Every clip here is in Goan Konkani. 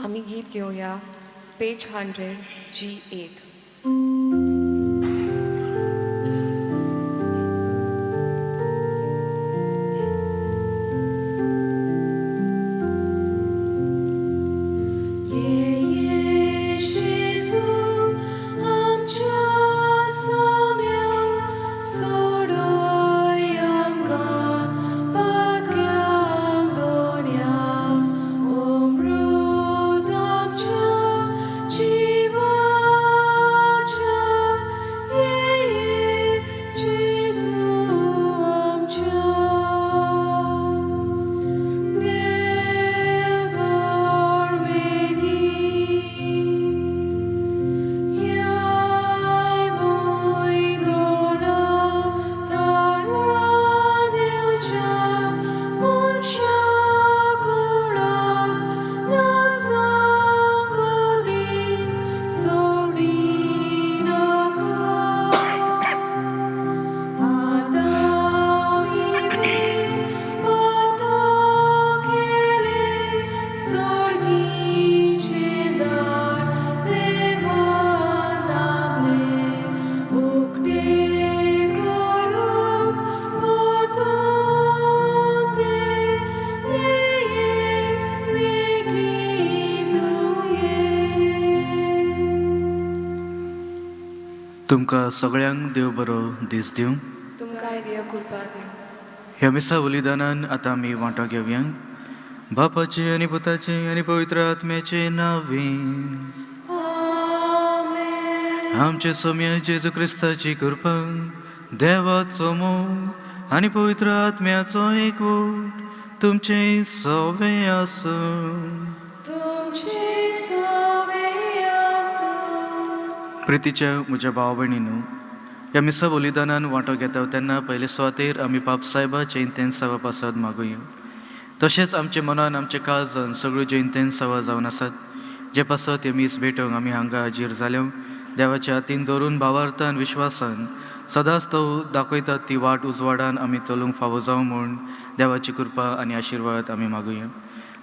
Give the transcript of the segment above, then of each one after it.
आमी गीत घेवया पेज 100 G8. ये जेजू आमच्या सोम्या सोडय आमकां पातक्यांक दोन्या अमृत आमच्या जिवाच्या ये जेजू आमच्या देव तर वेगीं ह्याय भुंयगोळा तारा दिवच्या मनशा कुळाक नासां कदींच सोडिनाका. आदाम इवेन पातक केलें सर्गीचें दार देवान दामलें उक्तें करूंक परतून तें ये वेगीं तूं ये. तुमकां सगळ्यांक देव बरो दीस दिवं. तुमकांय देव कृपा दिवं. ह्या मिसा बलिदानान आतां आमी वांटो घेवया. बापाचे आनी पुताचे आनी पवित्र आत्म्याचे नांवे. आमेन. आमचे सोम्या जेजू क्रिस्ताची कृपा, देवाचो मोग आनी पवित्र आत्म्याचो एकवट तुमचे सवे आसूं. तुमचे सवे आसूं. प्रितीच्या म्हज्या भाव भयणीनू, ह्या मिसा बलिदानान वांटो घेता तेन्ना पयले सुवातेर आमी पाप सायबाचे इंतेन्सावा पासत मागुया. तशेंच आमचे मनान आमचे काळजान सगळ्यो ज्यो इंतेन्सावा जावन आसात जे पासत हे मीस भेटोवंक आमी हांगा हाजीर जाल्या, देवाच्या हातीन धरून भावार्थान विश्वासान सदांच तो दाखयतात ती वाट उजवाडान आमी चलूंक फावो जावं म्हूण देवाची कृपा आनी आशिर्वाद आमी मागुया.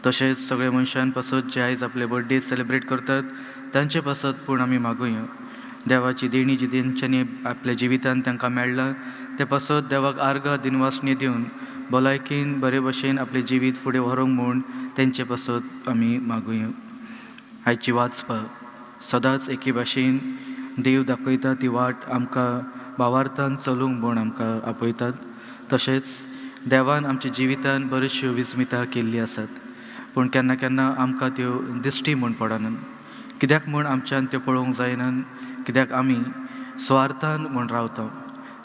तशेंच सगळे मनशान पासत जे आयज आपले बर्थडे सेलिब्रेट करतात तांचे पासत पूण आमी मागुया. देवाची देणी जी तेंच्यांनी आपल्या जिवितान तांकां मेळ्ळां ते पासत देवाक आर्गां दिनवासणी दिवन भलायकेन बरे भशेन आपलें जिवीत फुडें व्हरूंक म्हूण तेंचे पासत आमी मागुया. आयची वाचपा सदांच एके भाशेन देव दाखयता ती वाट आमकां भावार्थान चलूंक म्हूण आमकां आपयतात. तशेंच देवान आमच्या जिवितान बऱ्योचश्यो विस्मिता केल्ली आसात, पूण केन्ना केन्ना आमकां त्यो दिश्टी म्हूण पडनात. कित्याक म्हूण आमच्यान त्यो पळोवंक जायनात? कित्याक आमी सुवार्थान म्हूण रावता.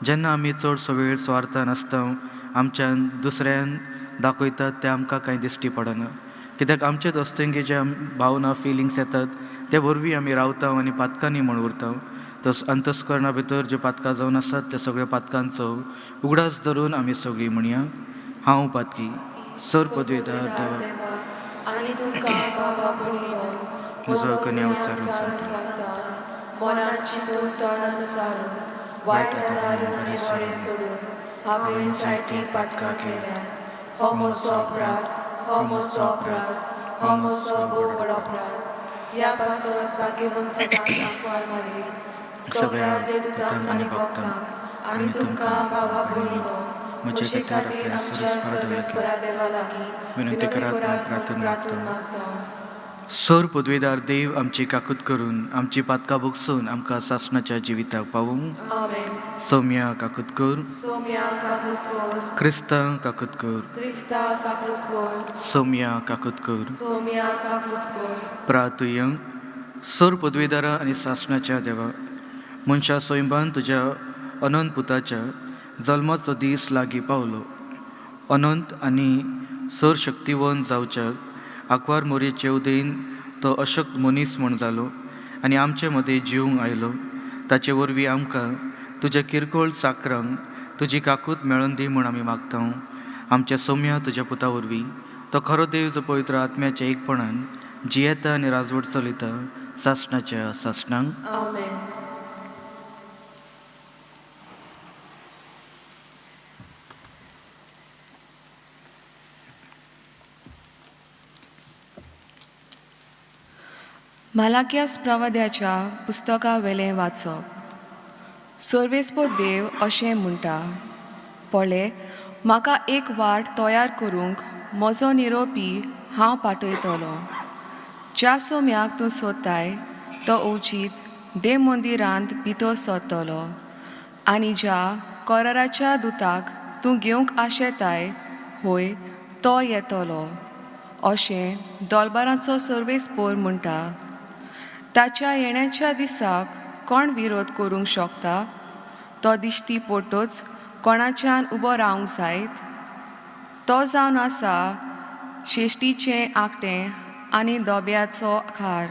जेन्ना आमी चडसो वेळ सुवार्थान आसता आमच्यान दुसऱ्यान दाखयतात तें आमकां कांय दिश्टी पडना. कित्याक आमचेच अस्तंगे जे भावना फिलिंग्स येतात ते वरवीं आमी रावता आनी पातकांनी म्हूण उरता. तस अंतस्करणा भितर ज्यो पातकां जावन आसात त्या सगळ्या पातकांचो उगडास धरून आमी सगळीं म्हणया, हांव पातकी सर पदवेदार देवा देवाक आनी तुमकां बाबा भयणीनो म्हजो म्हजो कन्या गुन्यांव उच्चारून उच्चारून सांगता. सांगता, मनान चिंतून तोंडान उच्चारून वायट आदारून आनी बरें सोडून हांवें जायतीं पातकां केल्या. हो म्हजो अपराध, हो म्हजो अपराध, हो म्हजो भोव व्हड अपराध. ह्या पासत भाग्यवंत सदांच आंकवार मारील सगळ्या देवदूतांक आनी भक्तांक आनी तुमकां भावा भयणीनो म्हजे खातीर आमच्या सर्वेस्परा देवा लागीं विनंती विनंती करात करात म्हूण म्हूण प्रार्थना प्रार्थून मागता. मागता. सर पदवेदार देव आमची काकूत करून आमची पातकां भोगसून आमकां सासणाच्या जिविताक पावूं. आमेन. सौम्या काकूत कर. सोम्या काकूत कर. क्रिस्ता काकूत कर. क्रिस्ता काकूत कर. सौम्या काकूत कर. सोम्या काकूत कर. प्रातुय सर पदवेदारा आनी सासणाच्या देवा, मनशा स्वयंबान तुज्या अनंत पुताच्या जल्माचो दीस लागीं पावलो. अनंत आनी सर शक्तिवंत जावच्याक आंकवार मोरयेचे उदेन तो अशक्त मनीस म्हूण जालो आनी आमचे मदें जिवंक आयलो. ताचे वरवीं आमकां तुज्या किरकोळ चाकरांक तुजी काकूत मेळोन दी म्हूण आमी मागता. आमच्या सोम्या तुज्या पुता वरवीं, तो खरो देव जो पवित्र आत्म्याच्या एकपणान जियेता आनी राजवट चलयता सासणाच्या सासणांक. आमेन. मालाकियास प्रवाद्याच्या पुस्तका वेलें वाचप. सर्वेस्पो देव अशें म्हणटा, पळय, म्हाका एक वाट तयार करूंक म्हजो निरोपी हांव पाठयतलो. ज्या सोम्याक तूं सोदताय तो अवचीत देव मंदिरांत भितर सरतलो आनी ज्या कराराच्या दुताक तूं घेवंक आशेताय, होय, तो येतलो, अशें दोलबारांचो सर्वेस्पोर म्हणटा. ताच्या येण्याच्या दिसाक कोण विरोध करूंक शकता? तो दिश्टी पडटच कोणाच्यान उबो रावंक जायत? तो जावन आसा शेश्टीचें आकटें आनी दोब्याचो खार.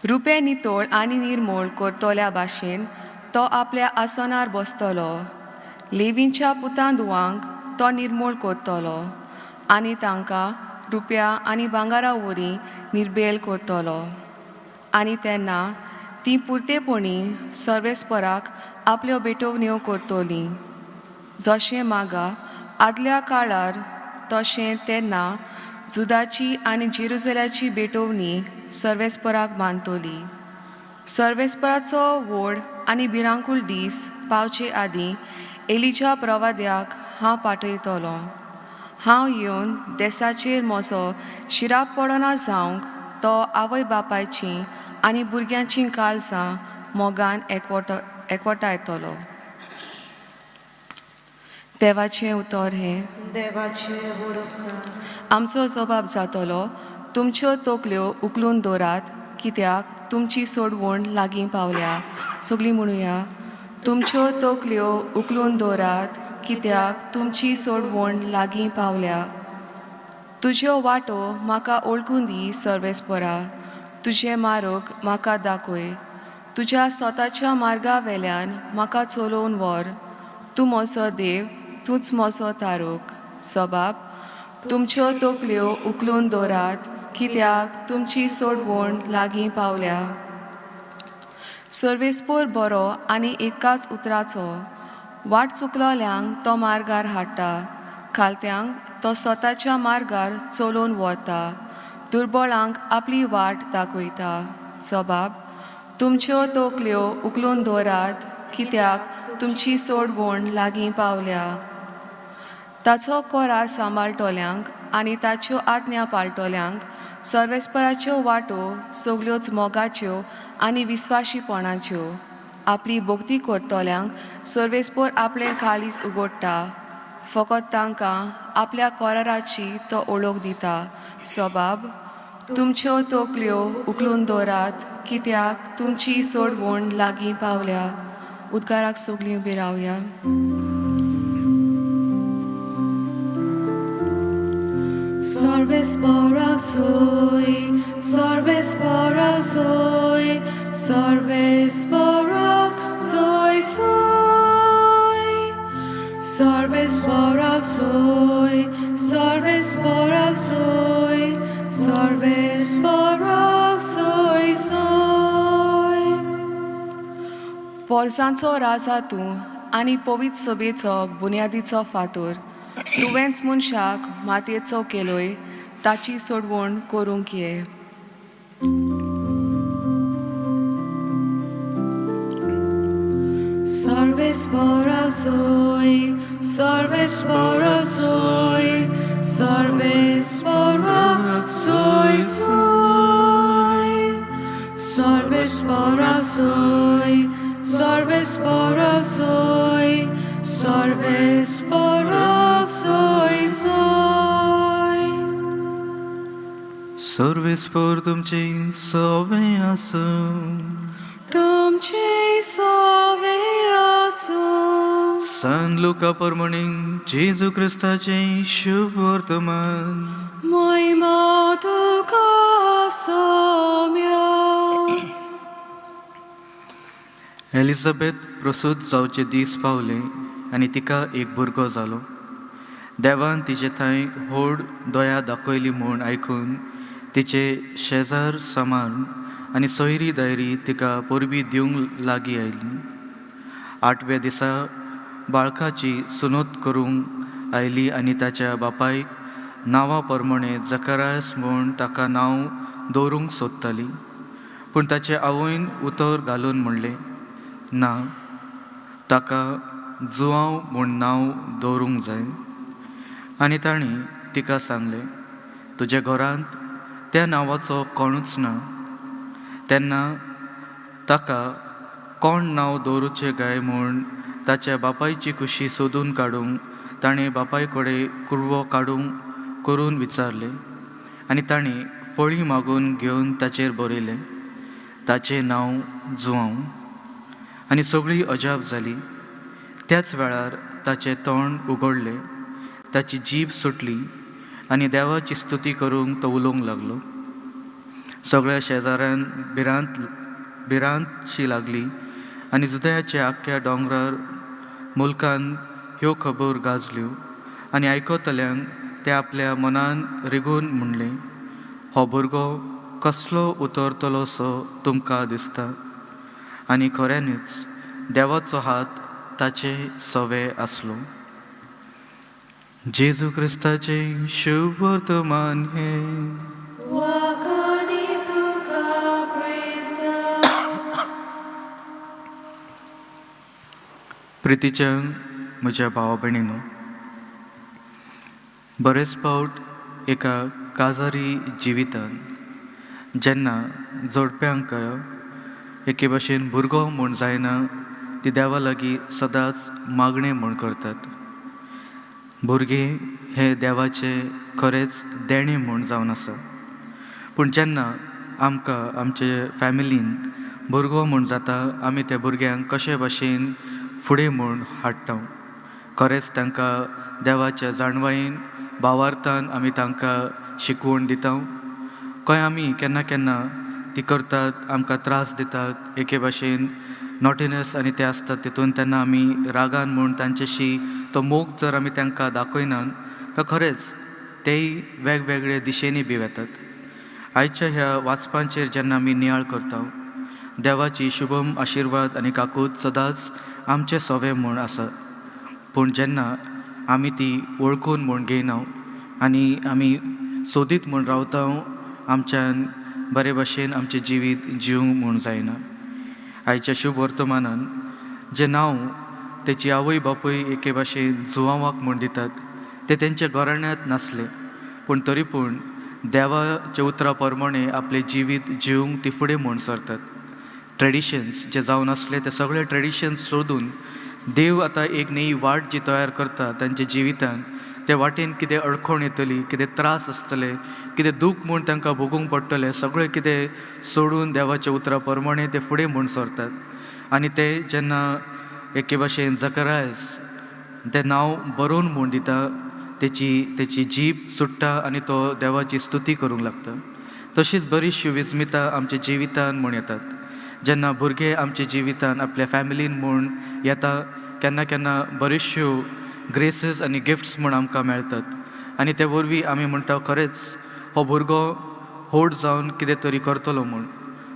रुपें नितळ आनी निर्मूळ करतल्या भाशेन तो आपल्या आसनार बसतलो. लेवींच्या पुतां धुवांक तो निर्मूळ करतलो आनी तांकां रुप्या आनी भांगरा वरी निर्बेल करतलो आनी तेन्ना तीं पुरतेपणी सर्वेस्पराक आपल्यो भेटवण्यो करतलीं. जशें मागा आदल्या काळार, तशें तेन्ना जुदाची आनी जेरुजल्याची भेटवणी सर्वेस्पराक मानतली. सर्वेस्पराचो व्हड आनी भिरांकूळ दीस पावचे आदीं एलिजा प्रवाद्याक हांव पाठयतलो. हांव येवन देसाचेर म्हजो शिराप पडना जावंक तो आवय बापायची आनी भुरग्यांचीं काळजां मोगान एकवटायतलो. देवाचें उतर हें. देवाचे व्हड उपकार. आमचो जबाब जातलो, तुमच्यो तकल्यो उखलून दवरात, कित्याक तुमची सोडवण लागीं पावल्या. सगळीं म्हणुया, तुमच्यो तकल्यो उखलून दवरात, कित्याक तुमची सोडवण लागीं पावल्या. तुज्यो वाटो म्हाका वळखून दी सर्वेस्परा, तुजें मार्ग म्हाका दाखय. तुज्या स्वताच्या मार्गा वेल्यान म्हाका चलोवन व्हर. तूं म्हजो देव, तूंच म्हजो तारूक. सबाब, तुमच्यो तकल्यो उखलून दवरात, कित्याक तुमची सोडवण लागीं पावल्या. सर्वेस्पोर बरो आनी एकाच उतराचो. वाट चुकलोल्यांक तो मार्गार हाडटा, खालत्यांक तो स्वताच्या मार्गार चलोवन व्हरता, दुर्बळांक आपली वाट दाखयता. सबाब, तुमच्यो तकल्यो उखलून दवरात, कित्याक तुमची सोडवण लागीं पावल्या. ताचो कोरार सांबाळटल्यांक आनी ताच्यो आज्ञा पाळटल्यांक सर्वेस्पराच्यो वाटो सगल्योच मोगाच्यो आनी विस्वाशीपणाच्यो. आपली भक्ती करतल्यांक सर्वेस्पोर आपलें काळीज उगडटा. फकत तांकां आपल्या कोराराची तो ओळख दिता. सबाब, तुमच्यो तकल्यो उखलून दवरात, कित्याक तुमची सोडवण लागीं पावल्या. उदकाराक सगळीं उबी रावया. Sarvespora soy, sarvespora soy, sarvespora soy soy. Sarvespora soy, sarvespora soy, sarvespora soy soy. पोरसांचो राजा तूं आनी पवित्र सभेचो बुन्यादीचो फातोर. तुवेंच मनशाक मातयेचो केलोय, ताची सोडवण करूंक ये. Sarvespora soy, sarvespora soy, sarvespora soy soy. Sarvespora soy, sarvespora soy, sarvespora soy soy. सर्वेस्पोर तुमचे सवे आसूं. तुमचे सवे आसूं. सान लुका परमणी जेजू क्रिस्ताचें शुभ वर्तमान. महिमा तुका सोम्या. एलिझाबेथ प्रसूत जावचे दीस पावले आनी तिका एक भुरगो जालो. देवान तिचे थंय व्हड दया दाखयली म्हूण आयकून तिचे शेजार सामान आनी सोयरी दायरी तिका परबी दिवंक लागीं आयली. आठव्या दिसा बाळकाची सुनोत करूंक आयली आनी ताच्या बापायक नांवा प्रमाणे जकरायस म्हूण ताका नांव दवरूंक सोदताली. पूण ताचे आवयन उतर घालून म्हणलें, ना, ताका जुआंव म्हूण नांव दवरूंक जाय. आनी तांणी तिका सांगलें, तुज्या घरांत त्या नांवाचो कोणूच ना. तेन्ना ताका कोण नांव दवरूचें काय म्हूण ताच्या बापायची खुशी सोदून काडूंक ताणें बापाय कडेन कुरवो काडूंक करून विचारलें. आनी ताणें फळी मागून घेवन ताचेर बरयलें, ताचें नांव जुआंव. आनी सगळीं अजाप जाली. त्याच वेळार ताचें तोंड उगडलें, ताची जीब सुटली आनी देवाची स्तुती करूंक तो उलोवंक लागलो. सगळ्या शेजाऱ्यान भिरांतशी लागली आनी जुदयाच्या आख्ख्या दोंगरार मुल्कान ह्यो खबर गाजल्यो. आनी आयकतल्यांक ते आपल्या मनान रिगून म्हणलें, हो भुरगो कसलो उतरतलो सो तुमकां दिसता. आनी खऱ्यांनीच देवाचो हात ताचे सवे आसलो. जेजू क्रिस्ताचें शुभ वर्तमान हें. वाखाणी तुका क्रिस्ता. प्रितीच्या म्हज्या भावा भयणीनो, बरेच फावट एका काजारी जिवितान जेन्ना जोडप्यांक एके भशेन भुरगो म्हूण जायना, ती देवा लागीं सदांच मागणें म्हूण करतात. भुरगें हें देवाचें खरेंच देणें म्हूण जावन आसा. पूण जेन्ना आमकां आमचे फॅमिलीन भुरगो म्हूण जाता, आमी त्या भुरग्यांक कशे भशेन फुडें म्हूण हाडटा? खरेंच तांकां देवाच्या जाणवायेन भावार्थान आमी तांकां शिकवण दिता खंय? आमी केन्ना केन्ना ती करतात, आमकां त्रास दितात, एके भाशेन नॉटिनस आनी ते आसतात तितून, तेन्ना आमी रागान म्हूण तांच्याशी तो मोग जर आमी तांकां दाखयनात तर खरेंच तेय वेगवेगळे दिशेनी बी वेतात. आयच्या ह्या वाचपांचेर जेन्ना आमी नियाळ करता, देवाची शुभम आशिर्वाद आनी काकूत सदांच आमचे सोवे म्हूण आसा. पूण जेन्ना आमी ती वळखून म्हूण घेयना आनी आमी सोदीत म्हूण रावता, आमच्यान बरे भशेन आमचें जिवीत जिवंक म्हूण जायना. आयच्या शुभ वर्तमानान जें नांव तेची आवय बापूय एके भाशेन जुवांवाक म्हूण दितात, ते तेंच्या घराण्यांत नासले, पूण तरी पूण देवाच्या उतरा प्रमाणे आपलें जिवीत जिवंक ती फुडें म्हूण सरतात. ट्रेडिशन्स जे जावन आसले ते सगळे ट्रेडिशन्स सोदून देव आतां एक नवी वाट जी तयार करता तांच्या जिवितान, त्या वाटेन कितें अडखण येतली, कितें त्रास आसतले, कितें दूख म्हूण तांकां भोगूंक पडटलें, सगळें कितें सोडून देवाच्या उतरा प्रमाणे ते फुडें म्हूण सरतात. आनी ते जेन्ना एके भाशेन जकरायस तें नांव बरोवन म्हूण दिता, तेची जीब सुट्टा आनी तो देवाची स्तुती करूंक लागता. तशीच बरीचशीं विस्मितां आमच्या जिवितान म्हूण येतात. जेन्ना भुरगे आमच्या जिवितान आपल्या फॅमिलीन म्हूण येता, केन्ना केन्ना बऱ्योचश्यो ग्रेसीस आनी गिफ्ट्स म्हूण आमकां मेळटात आनी ते वरवीं आमी म्हणटा, खरेंच हो भुरगो व्हड जावन कितें तरी करतलो म्हूण.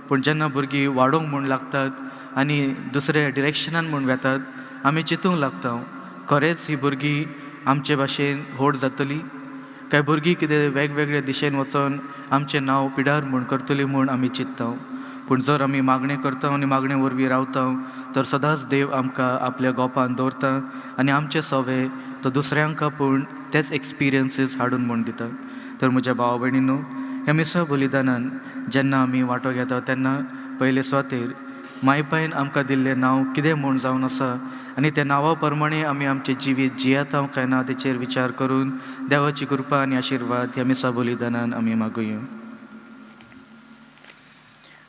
पूण जेन्ना भुरगीं वाडोवंक म्हूण लागतात आनी दुसऱ्या डिरेक्शनान म्हूण वेतात, आमी चिंतूंक लागता, खरेंच ही भुरगीं आमचे भाशेन व्हड जातली काय भुरगीं कितें वेगवेगळे दिशेन वचोन आमचें नांव पिडार म्हूण करतली म्हूण आमी चिंत्ता. पूण जर आमी मागणें करता आनी मागणे वरवीं रावता तर सदांच देव आमकां आपल्या गोपान दवरता आनी आमचे सवे तो दुसऱ्यांका पूण तेच एक्सपिरियन्सीस हाडून म्हूण दिता. तर म्हज्या भाव भयणीनो, ह्या मिसा बलिदानान जेन्ना आमी वांटो घेता तेन्ना पयले सुवातेर मायपायन आमकां दिल्लें नांव कितें म्हूण जावन आसा आनी त्या नांवा प्रमाणे आमी आमचें जिवीत जियेता काय ना तेचेर विचार करून देवाची कृपा आनी आशिर्वाद ह्या मिसा बलिदानान आमी मागुया.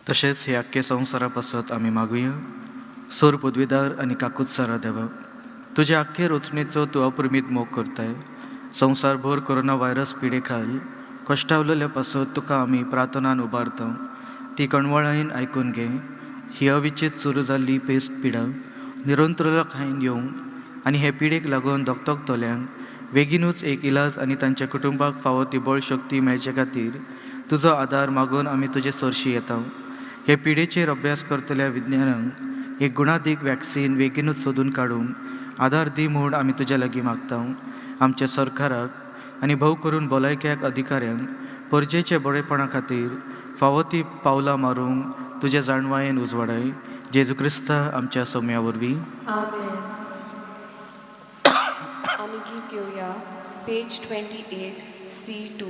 तशेंच हे आख्खे संवसारा पासत आमी मागुया. सोर पदवीदार आनी काकूतसारा देवा, तुज्या आख्खे रचणेचो तूं अपरिमीत मोग करताय. संवसारभर कोरोना व्हायरस पिडे खाल कश्टावलेल्या पासत तुका आमी प्रार्थनान उबारता. ती कणवळायेन आयकून घे. ही अविचीत सुरू जाल्ली पेस्त पिडा निरंतरखायन येवंक आनी हे पिडेक लागून धकधकतल्यांक बेगीनूच एक इलाज आनी तांच्या कुटुंबाक फावो ती बळ शक्ती मेळचे खातीर तुजो आदार मागून आमी तुजे सरशी येता. हे पिडेचेर अभ्यास करतल्या विज्ञानांक एक गुणादीक वॅक्सीन बेगीनूच सोदून काडूंक आदार दी म्हूण आमी तुज्या लागीं मागता. आमच्या सरकाराक आनी भोव करून भलायक्याक अधिकाऱ्यांक परजेच्या बरेपणा खातीर फावो ती पावलां मारूंक तुज्या जाणवायेन उजवाडाय. जेजू क्रिस्ता आमच्या सोम्या वरवीं. आमेन. आमी गीत घेवया पेज 28 C2.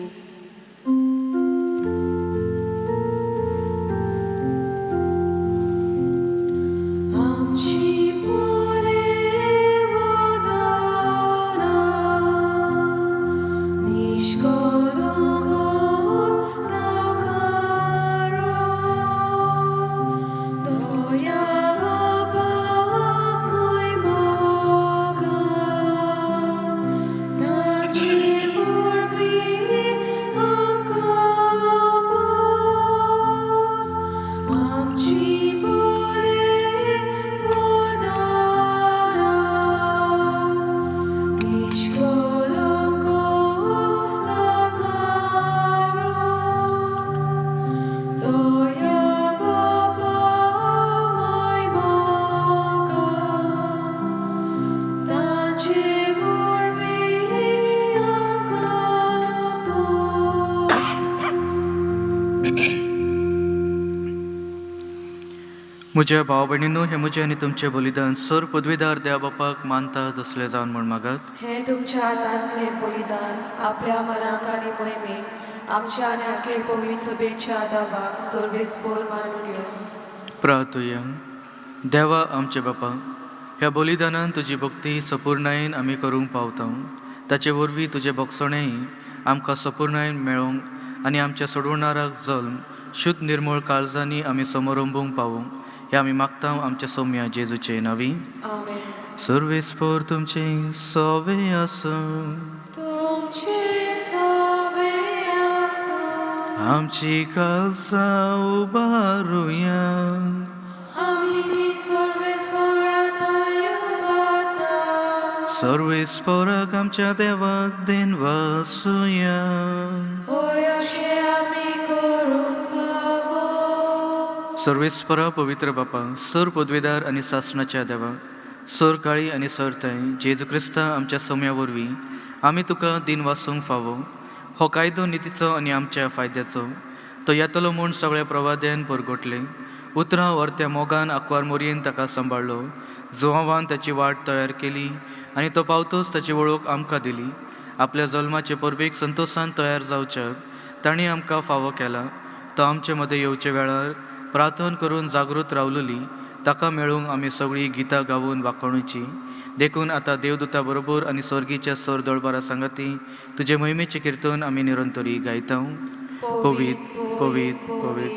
आमची पुरेवदाना, निष्कलंक उस्नाकारोस, दया बापा मोगा, ताचे वरवीं आमकां पोस. आमची पुरेवदाना, निष्कलंक उस्नाकारोस, दया बापा मोगा, ताचे वरवीं आमकां पोस. म्हज्या भाव भयणींनो, हें म्हजें आनी तुमचें बलिदान सर पदवीदार देवा बापाक मानता तसलें जावन म्हूण मागात. हें तुमच्या हातांतलें बलिदान आपल्या मनाक आनी मोहिमेक आमच्या आनी आखे पवित्र सभेच्या दावाक सर्वेस्पोर मानून घेवं. प्रार्थुया. देवा आमचे बापा, ह्या बलिदानान तुजी भक्ती सपूर्णायेन आमी करूंक पावता. ताचे वरवीं तुजें भोगसणेंय आमकां सपूर्णायेन मेळोवंक आनी आमच्या सोडवणाराक जल्म शुद्ध निर्मळ काळजांनी आमी समरंबूंक पावूंक हें आमी मागता आमच्या सोम्या जेजूचे नांवी. आमेन. सर्वेस्पोर तुमचें सोवे आसूं. तुमचे सवे आसूं. आमची काळजां उबारुया. आमी ती सर्वेस्पोराक उबारता. सर्वेस्पोराक आमच्या देवाक देन वासुया. होय, अशें आमी करूंक फावो. सर्वेस्परा पवित्र बापा, सर पदवेदार आनी सासणाच्या देवा, सर काळी आनी सर थंय जेजू क्रिस्ता आमच्या सोम्या वरवीं आमी तुका दिन वासूंक फावो. हो कायदो नितीचो आनी आमच्या फायद्याचो. तो येतलो म्हूण सगळ्या प्रवाद्यान परगटले उतरां व्हरत्या मोगान आंकवार मोरयेन ताका सांबाळ्ळो. जुवांवान ताची वाट तयार केली आनी तो पावतोच ताची वळख आमकां दिली. आपल्या जल्माचे परबेक संतोशान तयार जावच्याक तांणी आमकां फावो केला. तो आमचे मदें येवचे वेळार प्रार्थना करून जागृत रावलोली ताका मेळूंक आमी सगळीं गितां गावून वाकोणची. देखून आतां देवदूता बरोबर आनी स्वर्गीच्या सर दळबारा सांगाती तुजे मोहिमेचें किर्तन आमी निरंतरी गायता. पवीत पवीत पवीत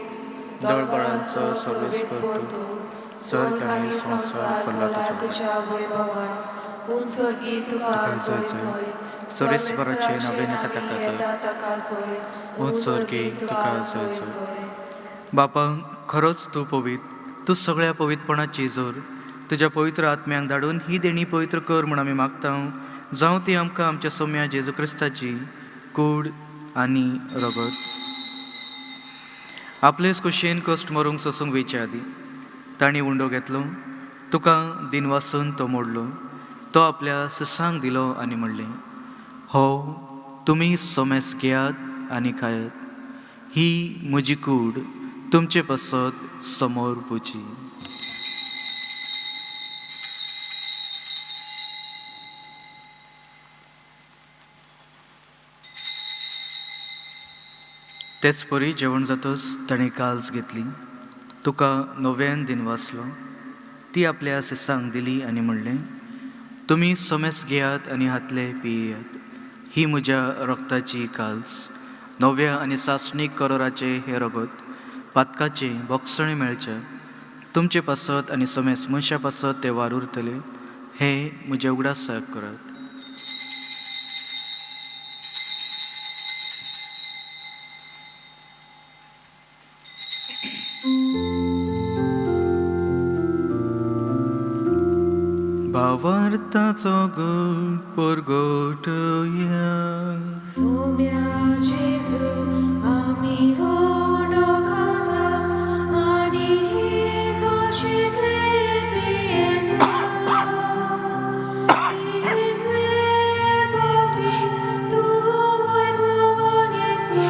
दळबळांचो सर्वेस्पर तूं, स्वर्ग आनी संवसार भरला तुज्या वैभवान. उंच स्वर्गी तुका सोय सोय. सर्वेस्पराचे नावे नावे येता ताका सोय. उंच स्वर्गी तुका सोय सोय. बापा, खरोच तूं पवीत, तूं सगळ्या पवित्रपणाची जोर. तुज्या पवित्र आत्म्यांक धाडून ही देणी पवित्र कर म्हूण आमी मागता. जावं ती आमकां आमच्या सोम्या जेजू क्रिस्ताची कूड आनी रगत. आपलेच कुशेन कश्ट मरूंक सोसूंक वयचे आदीं तांणी उंडो घेतलो, तुका दिनवासून तो मोडलो, तो आपल्या सिसांक दिलो आनी म्हणलें, हो तुमी सोमेस घेयात आनी खायात. ही म्हजी कूड तुमचे पासत समोर पुची. तेच परी जेवण जातच ताणें काल्स घेतली, तुका नव्यान दिन वाचलो, ती आपल्या सिसांक दिली आनी म्हणलें, तुमी सोमेस घेयात आनी हातले पियेयात. ही म्हज्या रक्ताची काल्स, नव्या आनी सासणीक करोराचें हें रगत पातकाचें बोगसणें मेळचें तुमचे पासत आनी सोमेस मनशा पासत तें वार उरतलें. हें म्हज्या उगडासाक करात. भावार्थाचो गट परगटया. सोम्या जेजू, आमी उंडो खाता आनी ही काशींतले पियेता. तितले फावटी तूं वैभवान येसो,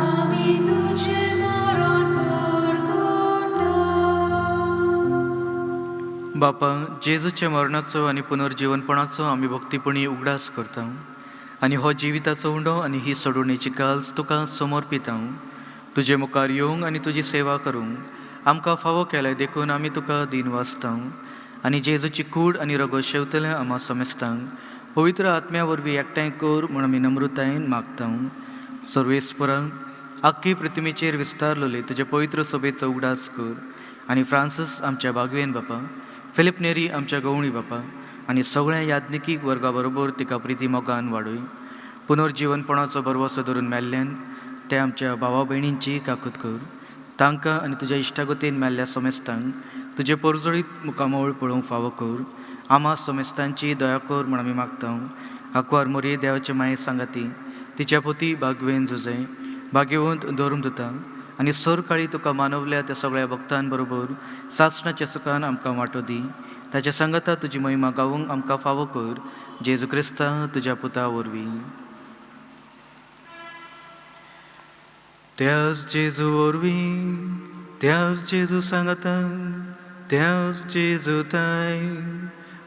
आमी तुजें मरण बापा, जेजूच्या मरणाचो आनी पुनर्जीवनपणाचो आमी भक्तीपणी उगडास करता आनी हो जिविताचो उंडो आनी ही सोडवणेची काल्स तुका समर्पिता. तुजे मुखार येवंक आनी तुजी सेवा करूंक आमकां फावो केलें देखून आमी तुका दीन वाचता आनी जेजूची कूड आनी रगत शेवतले आमा समेस्तांक पवित्र आत्म्या वरवीं एकठांय कर म्हूण आमी नम्रतायेन मागता. सर्वेस्परा, आख्खी पृथ्वीचेर विस्तारलेले तुजे पवित्र सभेचो उगडास कर आनी फ्रांसीस आमच्या बागवेन बापा, फिलीप नेरी आमच्या गवळी बापा आनी सगळ्या याज्ञिकीक वर्गा बरोबर तिका प्रिती मोगान वाडय. पुनर्जिवनपणाचो भरवसो धरून मेल्ल्यान ते आमच्या भावा भयणींची काकूत कर. तांकां आनी तुज्या इश्टागतीन मेल्ल्या समेस्तांक तुजें परजळीत मुखामळ पळोवंक फावो कर. आमा समेस्तांची दया कर म्हूण आमी मागता. आंकवार मोरये देवाचे माये सांगाती तिच्या पोती बागवेन जुजे भाग्यवंत धरून दिता आनी सरकाळी तुका मानवल्या त्या सगळ्या भक्तांबरोबर सासणाच्या सुखान आमकां वांटो दी. ताच्या सांगाता तुजी महिमा गावूंक आमकां फावो कर, जेजू क्रिस्ता तुज्या पुता वरवीं. त्याच जेजू वरवीं, त्याच जेजू सांगाता, त्याच जेजू ताय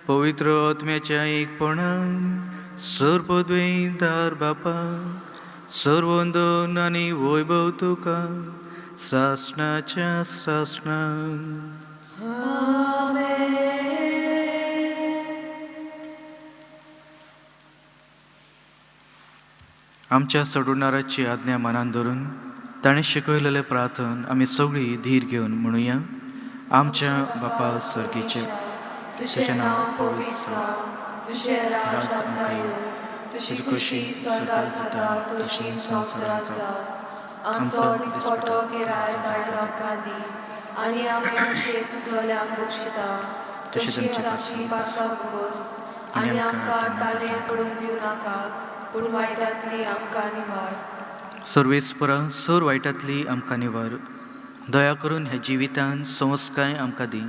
पवित्र आत्म्याच्या एकपणान सर्पद्वैदार बापा, सर्वंदन आनी वैभव तुका सासणाच्या सासणान. आमेन. आमच्या सोडवणाराची आज्ञा मनान धरून ताणें शिकयलेलें प्रार्थन आमी सगळीं धीर घेवन म्हणुया. आमच्या बापा सर्गीचे, तुजें नांव पवित्र जावं, तुजें राज आमकां येवं, तुजी खुशी स्वर्गात जाता तशी संवसारांत जावं. आमचो दिसपटो गिरायस आयज आमकां दी आनी आमी आमचे चुकलोल्यांक बक्षिता तशीच आमची पातकां भोगोस आनी आमकां तालें पडूंक दिवं नाका, पूण वायटांतली आमकां निवार. सर्वेस्परा, सर वायटांतली आमकां निवार. दया करून ह्या जिवितान संस्काय आमकां दी.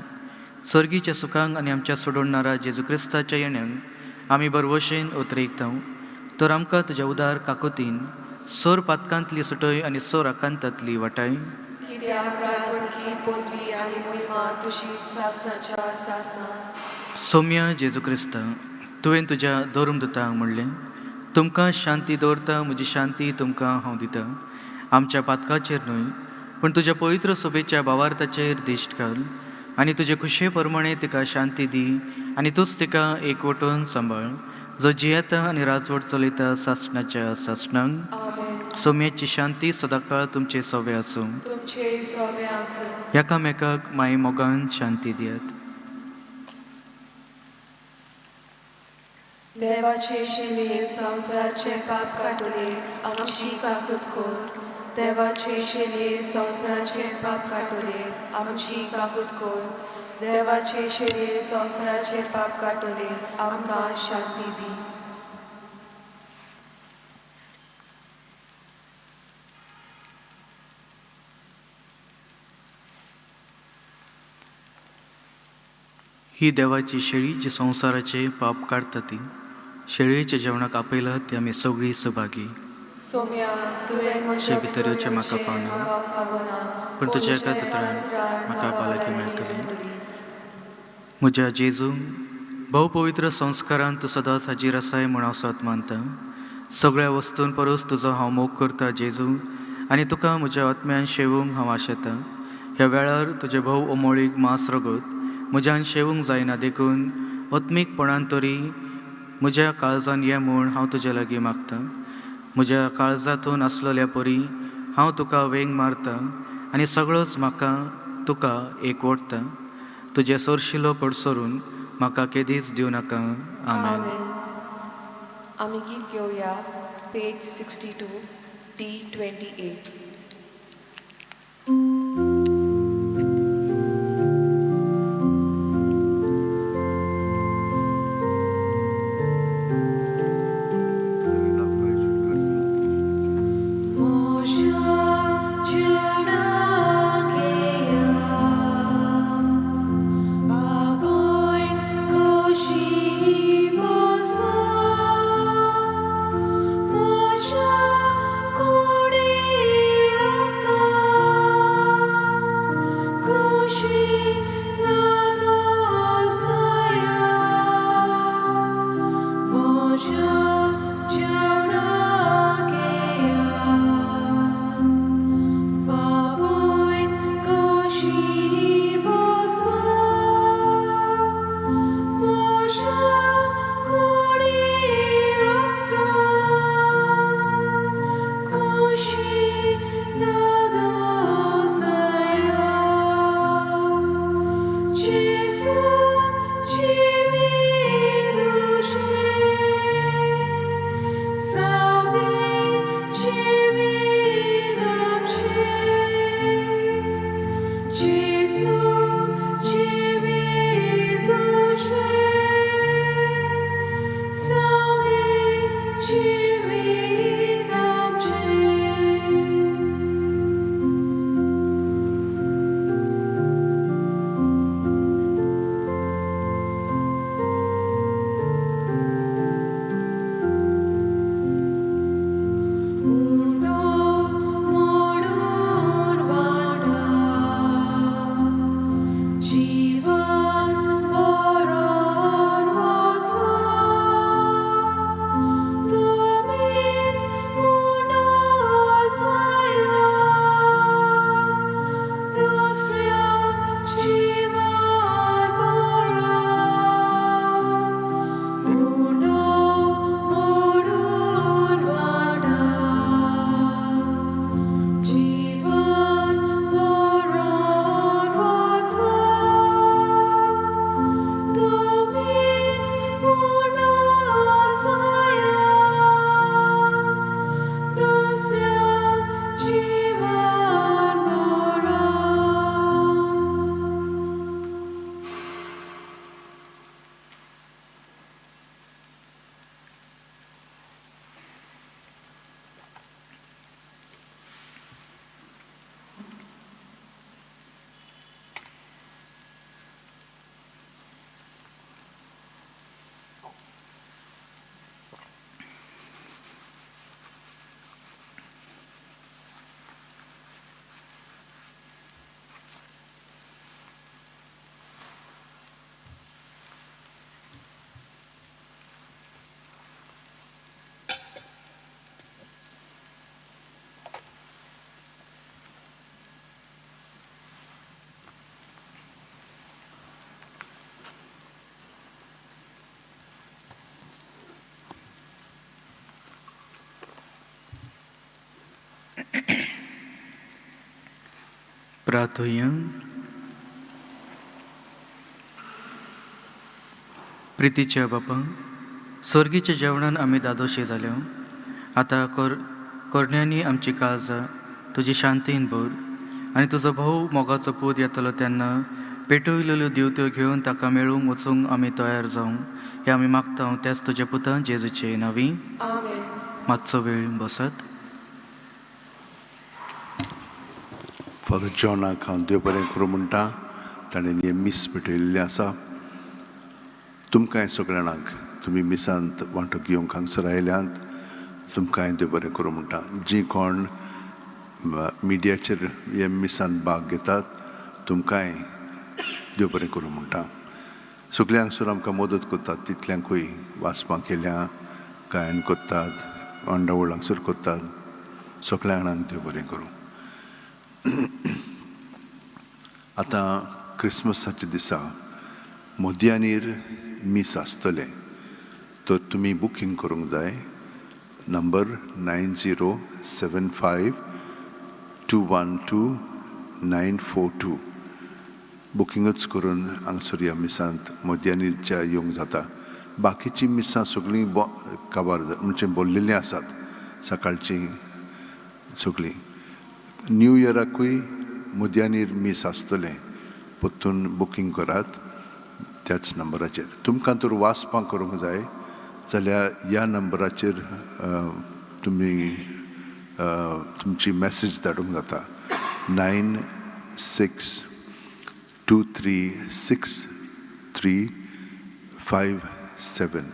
सर्गीच्या सुखांक आनी आमच्या सोडवणारा जेजू क्रिस्ताच्या येण्याक आमी बरवशेन उतरेकता. तर आमकां तुज्या उदार काकोतीन सोर पातकांतली सुटय आनी सोर आकांतांतली वाटाय. कित्याक राजवटकी, पदवी आनी मोहिमा तुजी सासणाच्या सासणां. सोम्या जेजू क्रिस्ता, तुवें तुज्या धर्मदूतांक म्हणलें, तुमकां शांती दवरता, म्हजी शांती तुमकां हांव दितां. आमच्या पातकाचेर न्हय पूण तुज्या पवित्र सभेच्या भावार्थाचेर दिश्ट घाल आनी तुजे खुशे प्रमाणे तिका शांती दी आनी तूंच तिका एकवटून सांबाळ, जो जियेता आनी राजवट चलयता सासणाच्या सासणांक. आमेन. सोम्याची शांती सदांकाळ तुमचे सोवे आसूं. तुमचे सोबे आसूं. एकामेकाक माई मोगान शांती दियात. देवाचे शिले संवसाराचे पाप काडटले, आमची काकूत कर. देवाचे शिले संवसाराचे पाप काडटले, आमची काकूत कर. देवाचे शिले संवसाराचे पाप काडटले, आमकां शांती दी. ही देवाची शेळी जी संवसाराचे पाप काडटा ती शेळयेच्या जेवणाक आपयला ती आमी सगळीं सहभागी. सोम्या, तुवें म्हज्या भितर येवचें म्हाका फावना, फावना, पूण तुज्या एका उतरान म्हाका भलायकी मेळटली. म्हज्या जेजू, भोवपवित्र संस्कारान तूं सदांच हाजीर आसाय म्हूण हांव सत मानता. सगळ्या वस्तूं परस तुजो हांव मोग करता जेजू आनी तुका म्हज्या आत्म्यान शेवूंक हांव आशेतां. ह्या वेळार तुजें भोव अमोळीक मांस रगत म्हज्यान शेवूंक जायना देखून आत्मीकपणान तरी म्हज्या काळजान ये म्हूण हांव तुजे लागीं मागतां. म्हज्या काळजांतून आसलेल्या परी हांव तुका वेंग मारता आनी सगळोच म्हाका तुका एकवटता. तुजें सरशिलो कडसरून म्हाका केदीच दिवं नाका. आमेन. आमेन. आमी गीत घेवया, पेज 62, D 28. मोशा जिणाकेया बाबाय कशी बसा, मोशा कुडीन प्रार्थोया. प्रितीच्या बापा, स्वर्गीच्या जेवणान आमी दादोशी जाल्या. आतां कोरण्यांनी आमची काळजां तुजी शांतीन भर आनी तुजो भाव मोगाचो पूत येतलो तेन्ना पेटयलेल्यो दिवत्यो घेवन ताका मेळूंक वचूंक आमी तयार जावंक हें आमी मागता त्याच तुज्या पुता जेजूचे नांवी. आमेन. मातसो वेळ बसत. फादर जॉनाक हांव देव बरें करूं म्हणटा. ताणें हें मीस पेटयल्लें आसा. तुमकांय सगळ्या जाणांक तुमी मिसांत वांटो घेवंक हांगसर आयल्यांत, तुमकांय देव बरें करूं म्हणटा. जीं कोण मिडियाचेर हे मिसांत भाग घेतात, तुमकांय देव बरें करूं म्हणटा. सगळ्या हांगसर आमकां मदत करतात तितल्यांकूय, वाचपाक केल्या, गायन करतात, मांडावळ हांगसर करतात, सगळ्या जाणांक देव बरें करूं. आतां क्रिसमसाच्या दिसा मोदयानीर मीस आसतलें, तर तुमी बुकींग करूंक जाय. Number 9075212942. बुकिंगूच करून हांगसर ह्या मिसांत मोदयानीरच्या येवंक जाता. बाकीचीं मिसां सगळीं काबार म्हणजे बोल्लेलीं आसात सकाळचीं सगळीं. न्यू इयराकूय मुद्यानीर मीस आसतलें, परतून बुकींग करात त्याच नंबराचेर. तुमकां तर वाचपां करूंक जाय जाल्यार ह्या नंबराचेर तुमी तुमची मॅसेज धाडूंक जाता, 96236357.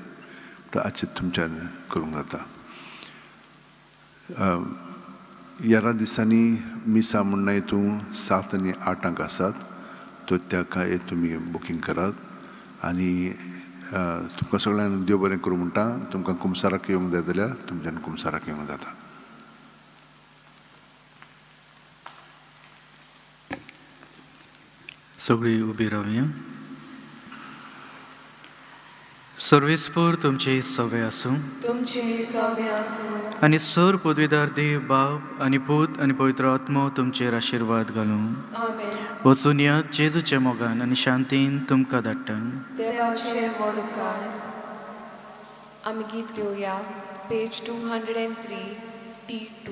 हाचेर तुमच्यान करूंक जाता. येरा दिसांनी मिसां म्हणना तूं 7 आनी 8 आसात, तर ताका तुमी बुकींग करात. आनी तुमकां सगळ्यांक देव बरें करूं म्हणटा. तुमकां कुमसाराक येवंक जाय जाल्यार तुमच्यान कुमसाराक येवंक जाता. सगळीं उबी रावया. सर्वेस्पोर तुमचे सवे आसूं. तुमचे सवे आसूं. आनी सर पदवीदार देव बाप आनी पूत आनी पवित्र आत्मो तुमचेर आशिर्वाद घालूं. आमेन. वचून या जेजूच्या मोगान आनी शांतीन तुमकां धाडटा. देवाचे व्हड उपकार. आमी गीत घेवया, पेज 203, T2.